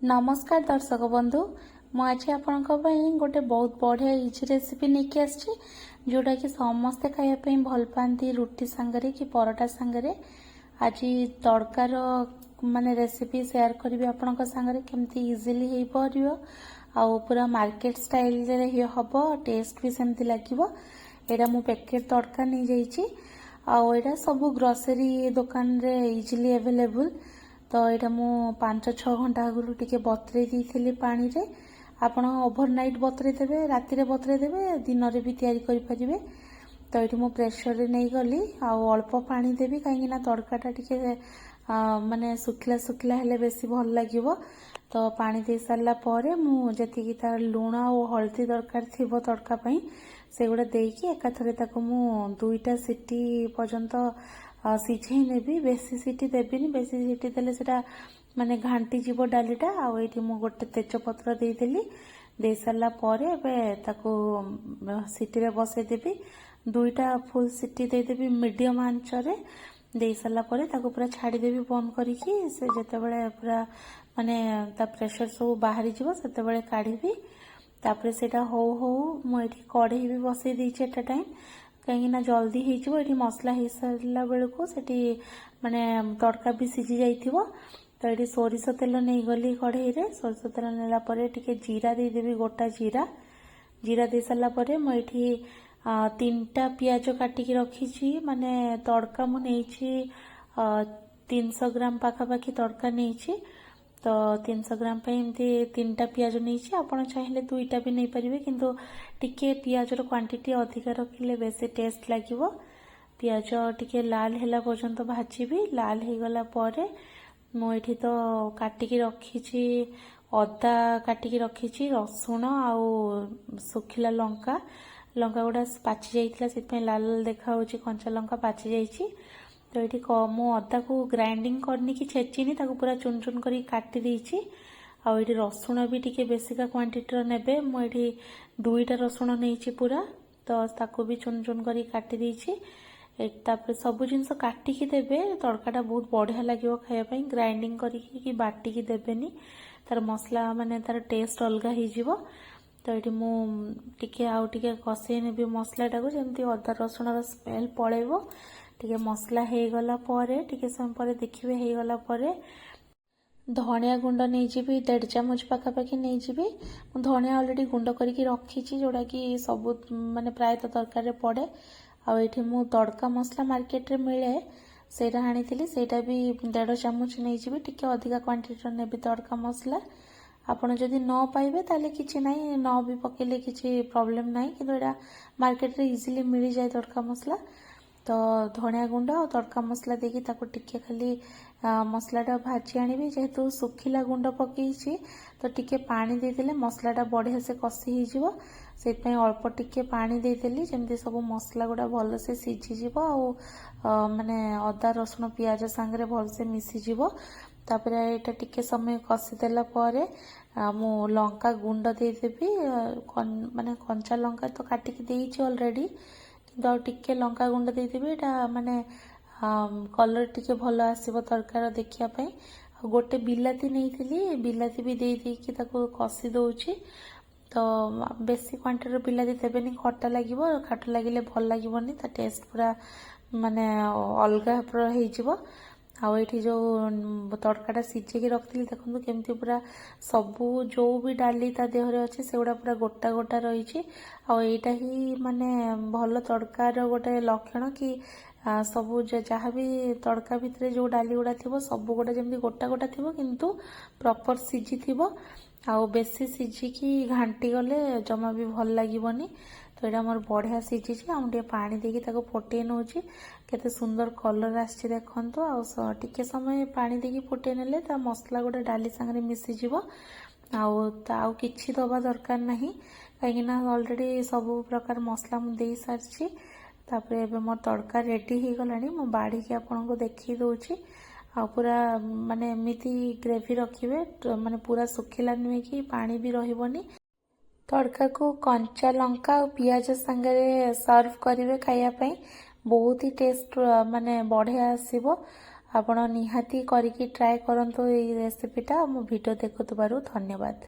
ନମସ୍କାର ଦର୍ଶକ ବନ୍ଧୁ, ମୁଁ ଆଜି ଆପଣଙ୍କ ପାଇଁ ଗୋଟେ ବହୁତ ବଢ଼ିଆ ଇଜି ରେସିପି ନେଇକି ଆସିଛି, ଯେଉଁଟାକି ସମସ୍ତେ ଖାଇବା ପାଇଁ ଭଲ ପାଆନ୍ତି ରୁଟି ସାଙ୍ଗରେ କି ପରଟା ସାଙ୍ଗରେ। ଆଜି ତଡ଼କାର ମାନେ ରେସିପି ସେୟାର କରିବି ଆପଣଙ୍କ ସାଙ୍ଗରେ, କେମିତି ଇଜିଲି ହେଇପାରିବ ଆଉ ପୁରା ମାର୍କେଟ ଷ୍ଟାଇଲରେ ହେବ, ଟେଷ୍ଟ ବି ସେମିତି ଲାଗିବ। ଏଇଟା ମୁଁ ପ୍ୟାକେଟ୍ ତଡ଼କା ନେଇଯାଇଛି ଆଉ ଏଇଟା ସବୁ ଗ୍ରୋସରୀ ଦୋକାନରେ ଇଜିଲି ଆଭେଲେବୁଲ୍। ତ ଏଇଟା ମୁଁ 5-6 ଘଣ୍ଟା ଆଗରୁ ଟିକେ ବତୁରେଇ ଦେଇଥିଲି ପାଣିରେ। ଆପଣ ଓଭରନାଇଟ୍ ବତୁରେଇ ଦେବେ, ରାତିରେ ବତୁରେଇ ଦେବେ, ଦିନରେ ବି ତିଆରି କରିପାରିବେ। ତ ଏଇଠି ମୁଁ ପ୍ରେସରରେ ନେଇଗଲି ଆଉ ଅଳ୍ପ ପାଣି ଦେବି, କାହିଁକିନା ତଡ଼କାଟା ଟିକେ ମାନେ ଶୁଖିଲା ଶୁଖିଲା ହେଲେ ବେଶୀ ଭଲ ଲାଗିବ। ତ ପାଣି ଦେଇ ସାରିଲା ପରେ ମୁଁ ଯେତିକି ତାର ଲୁଣ ଆଉ ହଳଦୀ ଦରକାର ଥିବ ତଡ଼କା ପାଇଁ, ସେଗୁଡ଼ା ଦେଇକି ଏକାଥରେ ତାକୁ ମୁଁ ଦୁଇଟା ସିଟି ପର୍ଯ୍ୟନ୍ତ ସିଝେଇ ନେବି। ବେଶୀ ସିଟି ଦେବିନି, ବେଶୀ ସିଟି ଦେଲେ ସେଟା ମାନେ ଘାଣ୍ଟି ଯିବ ଡାଲିଟା। ଆଉ ଏଇଠି ମୁଁ ଗୋଟେ ତେଜପତ୍ର ଦେଇଦେଲି। ଦେଇ ସାରିଲା ପରେ ଏବେ ତାକୁ ସିଟିରେ ବସେଇଦେବି। ଦୁଇଟା ଫୁଲ୍ ସିଟି ଦେଇଦେବି ମିଡ଼ିୟମ୍ ଆଞ୍ଚରେ। ଦେଇ ସାରିଲା ପରେ ତାକୁ ପୁରା ଛାଡ଼ିଦେବି ବନ୍ଦ କରିକି। ସେ ଯେତେବେଳେ ପୁରା ମାନେ ତା ପ୍ରେସର ସବୁ ବାହାରିଯିବ, ସେତେବେଳେ କାଢ଼ିବି। ତାପରେ ସେଇଟା ହଉ ହଉ ମୁଁ ଏଇଠି କଢ଼େଇ ବି ବସେଇ ଦେଇଛି ଏଟ୍ ଆ ଟାଇମ୍, କାହିଁକିନା ଜଲ୍ଦି ହେଇଯିବ। ଏଠି ମସଲା ହେଇସାରିଲା ବେଳକୁ ସେଠି ମାନେ ତଡ଼କା ବି ସିଝି ଯାଇଥିବ। ତ ଏଠି ସୋରିଷ ତେଲ ନେଇଗଲି କଢ଼େଇରେ। ସୋରିଷ ତେଲ ନେଲା ପରେ ଟିକେ ଜିରା ଦେଇଦେବି, ଗୋଟା ଜିରା। ଜିରା ଦେଇ ସାରିଲା ପରେ ମୁଁ ଏଇଠି ତିନିଟା ପିଆଜ କାଟିକି ରଖିଛି। ମାନେ ତଡ଼କା ମୁଁ ନେଇଛି 300 ଗ୍ରାମ ପାଖାପାଖି ତଡ଼କା ନେଇଛି। ତ 300 ଗ୍ରାମ ପାଇଁ ଏମିତି ତିନିଟା ପିଆଜ ନେଇଛି। ଆପଣ ଚାହିଁଲେ ଦୁଇଟା ବି ନେଇପାରିବେ, କିନ୍ତୁ ଟିକେ ପିଆଜର କ୍ୱାଣ୍ଟିଟି ଅଧିକା ରଖିଲେ ବେଶୀ ଟେଷ୍ଟ ଲାଗିବ। ପିଆଜ ଟିକେ ଲାଲ ହେଲା ପର୍ଯ୍ୟନ୍ତ ଭାଜିବି। ଲାଲ ହେଇଗଲା ପରେ ମୁଁ ଏଠି ତ କାଟିକି ରଖିଛି, ଅଦା କାଟିକି ରଖିଛି, ରସୁଣ ଆଉ ଶୁଖିଲା ଲଙ୍କା। ଲଙ୍କା ଗୁଡ଼ା ପାଚି ଯାଇଥିଲା, ସେଥିପାଇଁ ଲାଲ ଲାଲ ଦେଖାହେଉଛି। କଞ୍ଚା ଲଙ୍କା ପାଚି ଯାଇଛି। ତ ଏଠି ମୁଁ ଅଦାକୁ ଗ୍ରାଇଣ୍ଡିଙ୍ଗ କରିନି କି ଛେଚିନି, ତାକୁ ପୁରା ଚୁନ ଚୁନ କରିକି କାଟି ଦେଇଛି। ଆଉ ଏଇଠି ରସୁଣ ବି ଟିକେ ବେଶିକା କ୍ୱାଣ୍ଟିଟିର ନେବେ। ମୁଁ ଏଠି ଦୁଇଟା ରସୁଣ ନେଇଛି ପୁରା, ତ ତାକୁ ବି ଚୁନ ଚୁନ କରିକି କାଟି ଦେଇଛି। ତାପରେ ସବୁ ଜିନିଷ କାଟିକି ଦେବେ, ତଡ଼କାଟା ବହୁତ ବଢ଼ିଆ ଲାଗିବ ଖାଇବା ପାଇଁ। ଗ୍ରାଇଣ୍ଡିଙ୍ଗ କରିକି କି ବାଟିକି ଦେବେନି, ତାର ମସଲା ମାନେ ତାର ଟେଷ୍ଟ ଅଲଗା ହେଇଯିବ। ତ ଏଇଠି ମୁଁ ଟିକେ ଆଉ ଟିକେ କଷେଇ ନେବି ମସଲାଟାକୁ, ଯେମିତି ଅଦା ରସୁଣର ସ୍ମେଲ୍ ପଳେଇବ। ଟିକେ ମସଲା ହେଇଗଲା ପରେ, ଟିକେ ସମୟ ପରେ ଦେଖିବେ ହେଇଗଲା ପରେ ଧଣିଆ ଗୁଣ୍ଡ ନେଇଯିବି, 1.5 ଚାମଚ ପାଖାପାଖି ନେଇଯିବି। ମୁଁ ଧଣିଆ ଅଲରେଡ଼ି ଗୁଣ୍ଡ କରିକି ରଖିଛି, ଯେଉଁଟାକି ସବୁ ମାନେ ପ୍ରାୟତଃ ତରକାରୀରେ ପଡ଼େ। ଆଉ ଏଇଠି ମୁଁ ତଡ଼କା ମସଲା ମାର୍କେଟରେ ମିଳେ, ସେଇଟା ଆଣିଥିଲି, ସେଇଟା ବି 1.5 ଚାମଚ ନେଇଯିବି। ଟିକେ ଅଧିକା କ୍ୱାଣ୍ଟିଟିର ନେବି ତଡ଼କା ମସଲା। ଆପଣ ଯଦି ନ ପାଇବେ ତାହେଲେ କିଛି ନାହିଁ, ନ ବି ପକେଇଲେ କିଛି ପ୍ରୋବ୍ଲେମ୍ ନାହିଁ, କିନ୍ତୁ ଏଇଟା ମାର୍କେଟରେ ଇଜିଲି ମିଳିଯାଏ ତଡ଼କା ମସଲା। ତ ଧଣିଆ ଗୁଣ୍ଡ ଆଉ ତଡ଼କା ମସଲା ଦେଇକି ତାକୁ ଟିକେ ଖାଲି ମସଲାଟା ଭାଜି ଆଣିବି। ଯେହେତୁ ଶୁଖିଲା ଗୁଣ୍ଡ ପକେଇଛି, ତ ଟିକେ ପାଣି ଦେଇଦେଲେ ମସଲାଟା ବଢ଼ିଆ ସେ କଷି ହେଇଯିବ। ସେଇଥିପାଇଁ ଅଳ୍ପ ଟିକେ ପାଣି ଦେଇଦେଲି, ଯେମିତି ସବୁ ମସଲା ଗୁଡ଼ା ଭଲସେ ସିଝିଯିବ ଆଉ ମାନେ ଅଦା ରସୁଣ ପିଆଜ ସାଙ୍ଗରେ ଭଲସେ ମିଶିଯିବ। ତାପରେ ଏଇଟା ଟିକେ ସମୟ କଷିଦେଲା ପରେ ମୁଁ ଲଙ୍କା ଗୁଣ୍ଡ ଦେଇଦେବି। ମାନେ କଞ୍ଚା ଲଙ୍କା ତ କାଟିକି ଦେଇଛି ଅଲରେଡ଼ି, କିନ୍ତୁ ଆଉ ଟିକେ ଲଙ୍କା ଗୁଣ୍ଡ ଦେଇଦେବି। ଏଇଟା ମାନେ କଲର୍ ଟିକେ ଭଲ ଆସିବ ତରକାରୀର ଦେଖିବା ପାଇଁ। ଆଉ ଗୋଟେ ବିଲାତି ନେଇଥିଲି, ବିଲାତି ବି ଦେଇ ଦେଇକି ତାକୁ କଷି ଦେଉଛି। ତ ବେଶୀ କ୍ୱାଣ୍ଟିଟିର ବିଲାତି ଦେବେନି, ଖଟା ଲାଗିବ। ଖଟା ଲାଗିଲେ ଭଲ ଲାଗିବନି, ତା ଟେଷ୍ଟ ପୁରା ମାନେ ଅଲଗା ପୁରା ହେଇଯିବ। ଆଉ ଏଇଠି ଯେଉଁ ତଡ଼କାଟା ସିଝେଇକି ରଖିଥିଲି, ଦେଖନ୍ତୁ କେମିତି ପୁରା ସବୁ ଯେଉଁ ବି ଡାଲି ତା ଦେହରେ ଅଛି, ସେଗୁଡ଼ା ପୁରା ଗୋଟା ଗୋଟା ରହିଛି। ଆଉ ଏଇଟା ହିଁ ମାନେ ଭଲ ତଡ଼କାର ଗୋଟେ ଲକ୍ଷଣ କି ସବୁ ଯାହା ବି ତଡ଼କା ଭିତରେ ଯେଉଁ ଡାଲି ଗୁଡ଼ା ଥିବ, ସବୁ ଗୁଡ଼ା ଯେମିତି ଗୋଟା ଗୋଟା ଥିବ, କିନ୍ତୁ ପ୍ରପର୍ ସିଝିଥିବ। ଆଉ ବେଶୀ ସିଝିକି ଘାଣ୍ଟି ଗଲେ ଜମା ବି ଭଲ ଲାଗିବନି। ତ ଏଇଟା ମୋର ବଢ଼ିଆ ସିଝିଛି ଆଉ ମୁଁ ଟିକେ ପାଣି ଦେଇକି ତାକୁ ଫୁଟେଇ ନେଉଛି। କେତେ ସୁନ୍ଦର କଲର୍ ଆସିଛି ଦେଖନ୍ତୁ। ଆଉ ଟିକେ ସମୟ ପାଣି ଦେଇକି ଫୁଟେଇ ନେଲେ ତା ମସଲା ଗୁଡ଼ା ଡାଲି ସାଙ୍ଗରେ ମିଶିଯିବ। ଆଉ ଆଉ କିଛି ଦେବା ଦରକାର ନାହିଁ, କାହିଁକିନା ଅଲରେଡ଼ି ସବୁ ପ୍ରକାର ମସଲା ମୁଁ ଦେଇସାରିଛି। ତାପରେ ଏବେ ମୋର ତଡ଼କା ରେଡ଼ି ହେଇଗଲାଣି। ମୁଁ ବାଢ଼ିକି ଆପଣଙ୍କୁ ଦେଖେଇ ଦେଉଛି। ଆଉ ପୁରା ମାନେ ଏମିତି ଗ୍ରେଭି ରଖିବେ, ମାନେ ପୁରା ଶୁଖିଲା ନୁହେଁ କି ପାଣି ବି ରହିବନି। ତଡ଼କାକୁ କଞ୍ଚା ଲଙ୍କା ଆଉ ପିଆଜ ସାଙ୍ଗରେ ସର୍ଭ କରିବେ ଖାଇବା ପାଇଁ, ବହୁତ ହି ଟେଷ୍ଟ ମାନେ ବଢ଼ିଆ ଆସିବ। ଆପଣ ନିହାତି କରିକି ଟ୍ରାଏ କରନ୍ତୁ ଏଇ ରେସିପିଟା। ମୋ ଭିଡ଼ିଓ ଦେଖୁଥିବାରୁ ଧନ୍ୟବାଦ।